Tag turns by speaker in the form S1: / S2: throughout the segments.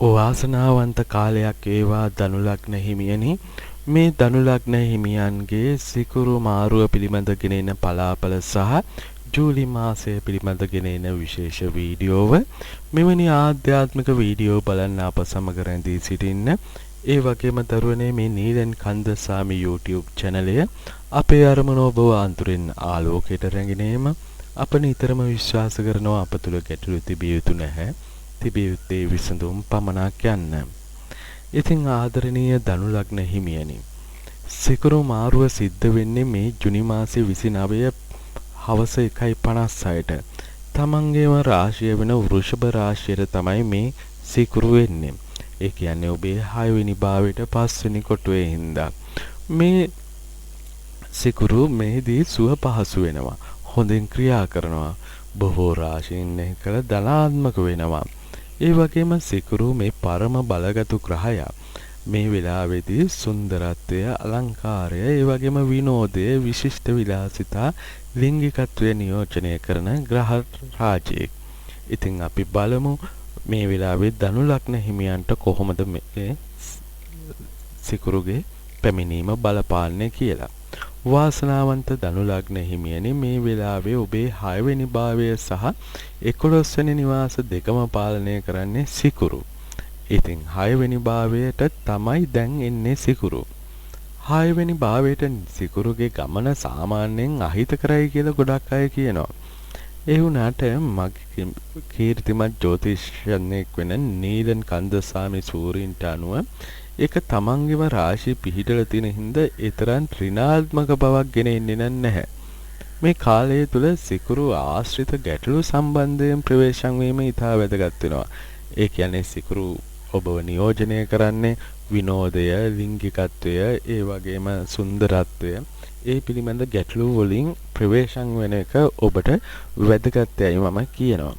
S1: වාසනාවන්ත කාලයක් වේවා ධනු ලග්න හිමියනි. මේ ධනු ලග්න හිමියන්ගේ සිකුරු මාරුව පිළිබඳ ගෙන එන පලාපල සහ ජූලි මාසය පිළිබඳ ගෙන එන විශේෂ වීඩියෝව. මෙවැනි ආධ්‍යාත්මික වීඩියෝ බලන්න අප සමග රැඳී සිටින්න. ඒ වගේම දරුවනේ, මේ නීලන් කන්දසාමි YouTube චැනලය අපේ අරමුණ ඔබව අඳුරෙන් ආලෝකයට රැගෙන. අප නිතරම විශ්වාස කරනවා අප තුළ ගැටලු තිබිය යුතු නැහැ, තිබිය යුත්තේ විසඳුම් පමණක් යන්න. ඉතින් ආදරණීය ධනු ලග්න හිමියනි, සිකුරු මාරුව සිද්ධ වෙන්නේ මේ ජුනි මාසේ 29 හවස 1:56ට. තමන්ගේම රාශිය වෙන වෘෂභ රාශියට තමයි මේ සිකුරු වෙන්නේ. ඒ කියන්නේ ඔබේ 6 වෙනි භාවයට 5 වෙනි කොටුවේ හින්දා. මේ සිකුරු මෙහිදී සුව පහසු වෙනවා. හොඳින් ක්‍රියා කරනවා. බොහෝ රාශීන් එක්කලා ධනාත්මක වෙනවා. ඒ වගේම සිකුරු මේ පරම බලගතු ග්‍රහයා. මේ වෙලාවේදී සුන්දරත්වය, අලංකාරය, ඒ වගේම විනෝදය, විශිෂ්ට විලාසිතා, ලිංගිකත්වය නියෝජනය කරන ග්‍රහ රාජයෙක්. ඉතින් අපි බලමු මේ වෙලාවේ ධනු ලග්න හිමියන්ට කොහොමද මේ සිකුරුගේ පැමිණීම බලපාන්නේ කියලා. වාසනාවන්ත ධනු ලග්න හිමියනි, මේ වෙලාවේ ඔබේ 6 වෙනි භාවය සහ 11 වෙනි නිවාස දෙකම පාලනය කරන්නේ සිකුරු. ඉතින් 6 වෙනි භාවයට තමයි දැන් එන්නේ සිකුරු. 6 වෙනි භාවයට සිකුරුගේ ගමන සාමාන්‍යයෙන් අහිතකරයි කියලා ගොඩක් අය කියනවා. ඒ වුණාට මගේ කීර්තිමත් ජ්‍යොතිෂඥයෙක් වෙන නීලන් කන්දසාමි සූරීන්ට අනුව ඒක තමන්ගේම රාශිය පිහිටලා තියෙන හින්දා ඒ තරම් ඍණාත්මක බවක් ගෙන එන්නේ නැහැ. මේ කාලය තුල සිකුරු ආශ්‍රිත ගැටලු සම්බන්ධයෙන් ප්‍රවේශම් වීම ඉතා වැදගත් වෙනවා. ඒ කියන්නේ සිකුරු ඔබව නියෝජනය කරන්නේ විනෝදය, ලිංගිකත්වය, ඒ වගේම සුන්දරත්වය, ඒ පිළිබඳ ගැටලු වලින් ප්‍රවේශම් වෙන එක ඔබට වැදගත් යයි මම කියනවා.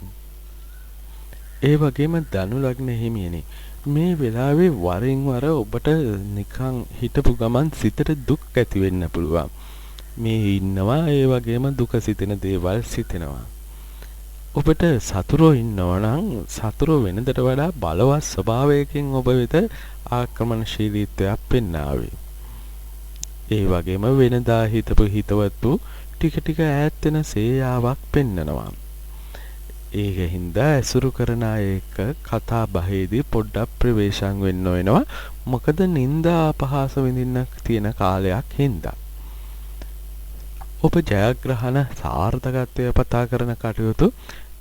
S1: ඒ වගේම ධනු ලග්න හිමියනි, මේ වෙලාවේ වරින් වර ඔබට නිකන් හිටපු ගමන් සිතට දුක් ඇති වෙන්න පුළුවන්. මේ ඉන්නවා, ඒ වගේම දුක සිතෙන දේවල් සිතෙනවා. ඔබට සතුරෝ ඉන්නවා නම් සතුරෝ වෙනදට වඩා බලවත් ස්වභාවයකින් ඔබ වෙත ආක්‍රමණශීලීත්වයක් පෙන්නාවේ. ඒ වගේම වෙනදා හිතපු හිතවත්තු ටික ටික ඈත් වෙන සේයාවක් පෙන්නනවා. ඒක හින්දා ඇසුරු කරන අය එක්ක කතා බහේදී පොඩ්ඩක් ප්‍රවේශම් වෙන්න වෙනවා. මොකද නින්දා අපහාස විඳින්න තියෙන කාලයක් හින්දා. ඔබ ජයග්‍රහණ සාර්ථකත්වය පතා කරන කටයුතු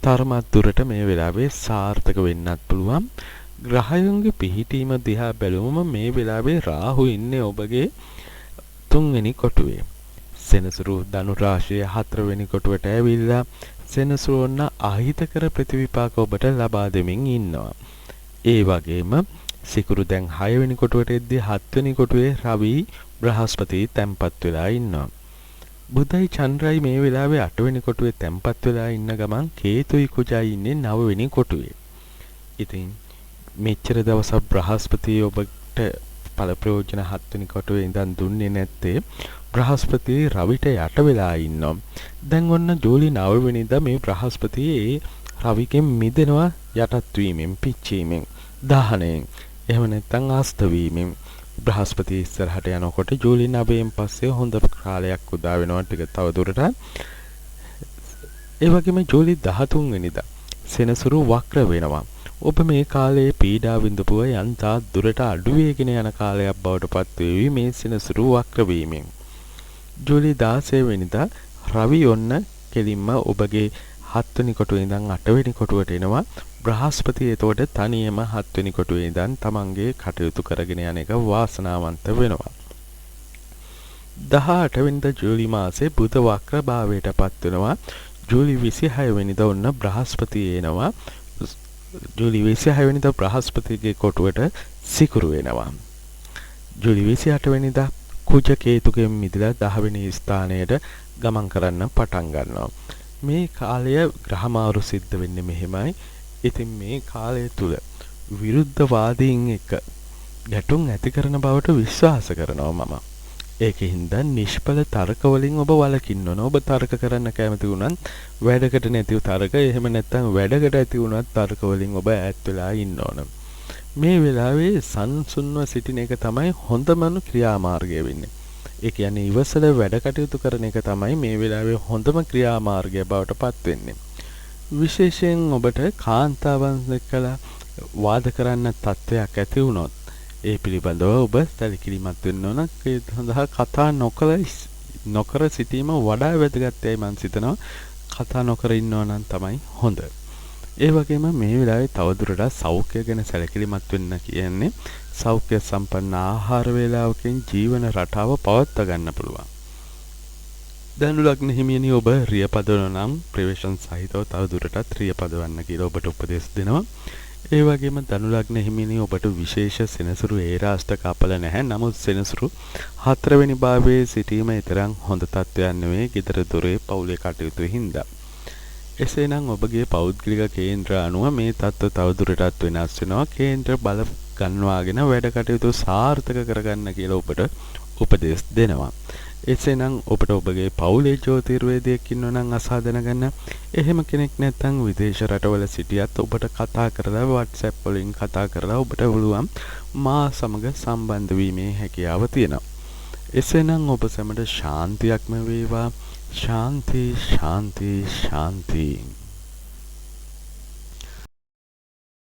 S1: තරමක් දුරට මේ වෙලාවේ සාර්ථක වෙන්නත් පුළුවන්. ග්‍රහයන්ගේ පිහිටීම දිහා බැලුවම මේ වෙලාවේ රාහු ඉන්නේ ඔබගේ තුන්වෙනි කොටුවේ. සෙනසුරු ධනු රාශියේ හතරවෙනි කොටුවට ඇවිල්ලා සෙනසුරු ඔන්න අහිතකර ප්‍රතිවිපාක ඔබට ලබා දෙමින් ඉන්නවා. ඒ වගේම සිකුරු දැන් හයවෙනි කොටුවට එද්දී හත්වෙනි කොටුවේ රවි බ්‍රහස්පති තැන්පත් වෙලා ඉන්නවා. බුධයි චන්ද්‍රයි මේ වෙලාවේ අටවෙනි කොටුවේ තැන්පත් වෙලා ඉන්න ගමන් කේතුයි කුජයි ඉන්නේ නවවෙනි කොටුවේ. ඉතින් මෙච්චර දවසක් බ්‍රහස්පති ඔබට ඵල ප්‍රයෝජන හත්වෙනි කොටුවේ ඉඳන් දුන්නේ නැත්තේ බ්‍රහස්පති රවිට යට වෙලා ඉන්නවා. දැන් ඔන්න ජූලි 9 වෙනිදා මේ බ්‍රහස්පති ඒ රවිගෙන් මිදෙනවා යටත් වීමෙන්, පිච්චීමෙන්, දහනයෙන්, එහෙම නැත්නම් අස්ත වීමෙන්. බ්‍රහස්පති ඉස්සරහට යනකොට ජූලි 9න් පස්සේ හොඳ කාලයක් උදා වෙනවා ටික තව දුරටත්. ඒ වගේම ජූලි 13 වෙනිදා සෙනසුරු වක්‍ර වෙනවා. ඔබ මේ කාලයේ පීඩා විඳපුව යන්තා දුරට අඩු වේගෙන යන කාලයක් බවට පත් වේවි මේ සෙනසුරු වක්‍ර වීමෙන්. ජූලි 16 වෙනිදා රවි ඔන්න කෙලින්ම ඔබගේ හත්වෙනි කොටුවේ ඉඳන් අටවෙනි කොටුවට එනවා. බ්‍රහස්පති එතකොට තනියම හත්වෙනි කොටුවේ ඉඳන් තමන්ගේ කටයුතු කරගෙන යන එක වාසනාවන්ත වෙනවා. 18 වෙනිදා ජූලි මාසේ බුධ වක්‍ර භාවයට පත් වෙනවා. ජූලි 26 වෙනිදා ඔන්න බ්‍රහස්පති එනවා. ජූලි 26 වෙනිදා බ්‍රහස්පතිගේ කොටුවට සිකුරු වෙනවා. ජූලි 28 වෙනිදා කුජ කේතුගෙන් මිදලා 10 වෙනි ස්ථානයට ගමන් කරන්න පටන් ගන්නවා. මේ කාලය ග්‍රහ මාරු සිද්ධ වෙන්නේ මෙහෙමයි. ඉතින් මේ කාලය තුල විරුද්ධවාදීන් එක්ක ගැටුම් ඇති කරන බවට විශ්වාස කරනවා මම. ඒක හින්දා නිෂ්ඵල තර්ක වලින් ඔබ වළකින්න ඕන. ඔබ තර්ක කරන්න කැමති වුණත් වැඩකට නැතිව තර්ක, එහෙම නැත්නම් වැඩකට ඇති වුණත් තර්ක වලින් ඔබ ඈත් වෙලා ඉන්න ඕන. මේ වෙලාවේ සංසුන්ව සිටින එක තමයි හොඳම ක්‍රියාමාර්ගය වෙන්නේ. ඒ කියන්නේ ඉවසල වැඩ කටයුතු කරන එක තමයි මේ වෙලාවේ හොඳම ක්‍රියාමාර්ගය බවට පත් වෙන්නේ. විශේෂයෙන් ඔබට කාන්තාවන් එක්කලා වාද කරන්න තත්ත්වයක් ඇති වුණොත් ඒ පිළිබඳව ඔබ සැලකිලිමත් වෙන්න ඕන. ඒ සඳහා කතා නොකර සිටීම වඩා වැදගත් යයි මං සිතනවා. කතා නොකර ඉන්නවා නම් තමයි හොඳ. ඒ වගේම මේ වෙලාවේ තවදුරටත් සෞඛ්‍ය ගැන සැලකිලිමත් වෙන්න කියන්නේ සෞඛ්‍ය සම්පන්න ආහාර වේලාවකින් ජීවන රටාව පවත්වා ගන්න පුළුවන්. ධනු ලග්න හිමියනි, ඔබ රිය පදවන නම් ප්‍රවේශම් සහිතව තවදුරටත් රිය පදවන්න කියලා ඔබට උපදෙස් දෙනවා. ඒ වගේම ධනු ලග්න හිමියනි, ඔබට විශේෂ සෙනසුරු ඒරාෂ්ටක අපල නැහැ. නමුත් සෙනසුරු හතරවෙනි භාවයේ සිටීම තරම් හොඳ තත්ත්වයක් නෙවෙයි ගෙදර දොරේ පවුලේ කටයුතු හින්දා. එසේනම් ඔබගේ පෞද්ගලික කේන්ද්‍ර අනුව මේ තත්ත්ව තවදුරටත් වෙනස් වෙනවා. කේන්ද්‍ර බල ගන්වාගෙන වැඩ කටයුතු සාර්ථක කරගන්න කියලා ඔබට උපදෙස් දෙනවා. එසේනම් ඔබට ඔබගේ පවුලේ ජ්‍යොතිර්වේදියෙක් ඉන්නවා නම් අසා දැනගන්න. එහෙම කෙනෙක් නැත්නම් විදේශ රටවල සිටියත් ඔබට කතා කරලා, WhatsApp වලින් කතා කරලා ඔබට පුළුවන් මා සමග සම්බන්ධ වීමේ හැකියාව තියෙනවා. එසේනම් ඔබ සැමට ශාන්තියක්ම වේවා. ශාන්ති, ශාන්ති, ශාන්ති.